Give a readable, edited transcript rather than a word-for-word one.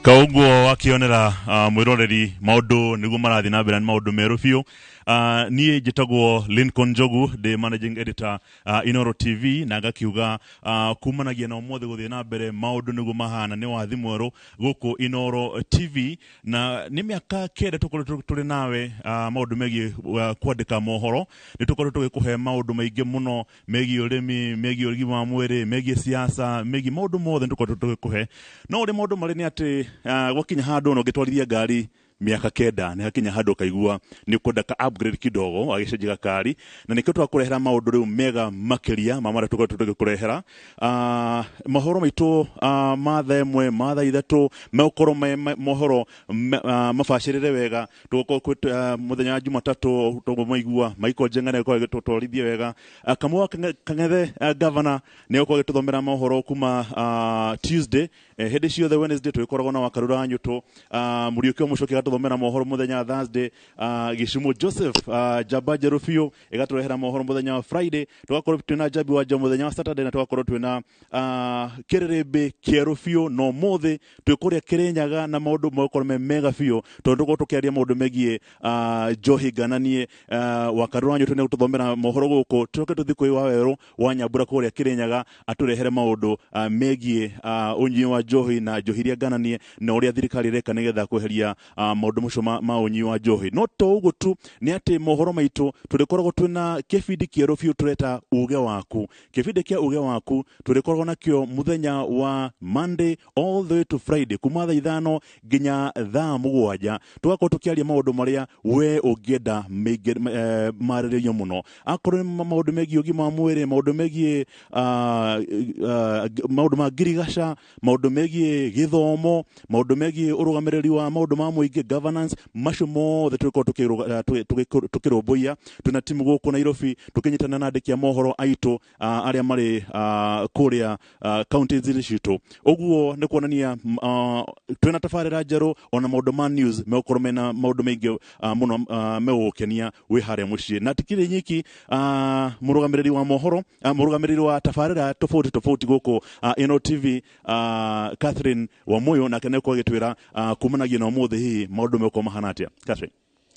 Koguo wakĩonera mwĩroreri maũndũ nĩguo marathiĩ na mbere, nĩ maũndũ merũ biũ. Niĩ njĩtagwo Lincoln Njogu, ndĩ managing editor Inoro TV, na ngakiuga kumanagia na ũmũthĩ gũthiĩ na mbere maũndũ nĩguo mahana, nĩ wathi mwerũ gũkũ Inoro TV, na nĩ mĩaka 9 tũkoretwo tũrĩ nawe maũndũ megiĩ kwandĩka mohoro. Nĩ tũkoretwo tũgĩkũhe maũndũ maingĩ mũno megiĩ ũrĩmi, megiĩ ũgima wa mwĩrĩ, megiĩ siasa, megiĩ maũndũ mothe nĩ tũkoretwo tũgĩkũhe. No ũrĩa maũndũ marĩ nĩ atĩ gwakinya handũ ona ũngĩtwarithia ngari mĩaka 9, nĩ hakinya handũ ũkaigua nĩ ũkwenda ka upgrade kidogo, wagĩcenjia gakari, na nĩkĩo twakũrehera maũndũ rĩu mega makĩria ma marĩa tũkoretwo tũgĩkũrehera. Mohoro maitũ ma thaa 1, ma thaa 3 megũkorwo me mohoro mabacĩrĩre wega. Tũgũkorwo mũthenya wa Jumatatũ tũguo mwaigua Michael Njenga nĩ egũkorwo agĩtũtwarithia wega. Kamau wa Kang'ethe, governor, nĩ egũkorwo agĩtũthomera mohoro kuma Tuesday. Hĩndĩ ciothe Wednesday tũgĩkoragwo na Wakarura wa Nyũtũ, Mũriũki wa Mũcoki agatũthomera mohoro mũthenya wa Thursday, Gĩcumo Joseph, njamba njerũ biũ, ĩgatũrehera mohoro mũthenya wa Friday, tũgakorwo twĩna Njambi wa Njaũ mũthenya wa Saturday, na tũgakorwo twĩna kĩrĩrĩmbĩ kĩerũ biũ. Na ũmũthĩ twĩ kũrĩa Kĩrĩnyaga na maũndũ megũkorwo me mega biũ, tondũ tũgũkorwo tũkĩaria maũndũ megiĩ njohi ngananie. Wakarura wa Nyũtũ nĩ gũtũthomera mohoro gũkũ, tũcoke tũthiĩ kwĩ Wawerũ wa Nyambura kũrĩa Kĩrĩnyaga atũrehere maũndũ megiĩ ũnyui wa njohi na njohi iria ngananie, na ũrĩa thirikari ĩreka nĩgetha kweheria maũndũ macio ma ũnyui wa njohi. No to ũguo tu, nĩ atĩ mohoro maitũ tũrĩkoragwo twĩna kĩbindi kĩerũ biũ tũreta Uge Waku. Kĩbindi kĩa Uge Waku tũrĩkoragwo nakĩo mũthenya wa Monday all the way to Friday, kuma thaa 5 nginya thaa 7, tũgakorwo tũkĩaria maũndũ marĩa we ũngĩenda maingĩ marĩrĩrio mũno, akorwo nĩ maũndũ megiĩ ũgima wa mwĩrĩ, maũndũ megiĩ maũndũ ma ngirigaca, maũndũ megiĩ gĩthomo, maũndũ megiĩ ũrũgamĩrĩri wa maũndũ ma mũingĩ, governance, macio mothe tũgĩkorwo tũkĩrũmbũiya twĩna timu gũkũ Nairobi, tũkĩnyitana na andĩki a mohoro aitũ arĩa marĩ kũrĩa counties citũ. Ũguo nĩ kuonania twĩna tabarĩra njerũ, ona maũndũ ma news megũkorwo mena maũndũ maingĩ mũno megũgũkenia wĩ harĩa mũciĩ. Na tikirĩ nyiki, mũrũgamĩrĩri wa mohoro, mũrũgamĩrĩri wa tabarĩra tofauti tofauti gũkũ Ino TV, Catherine Wamuyu, nake nĩ egũkorwo agĩtwĩra kumanagia na ũmũthĩ hihi maũndũ megũkorwo mahana atĩa. Catherine.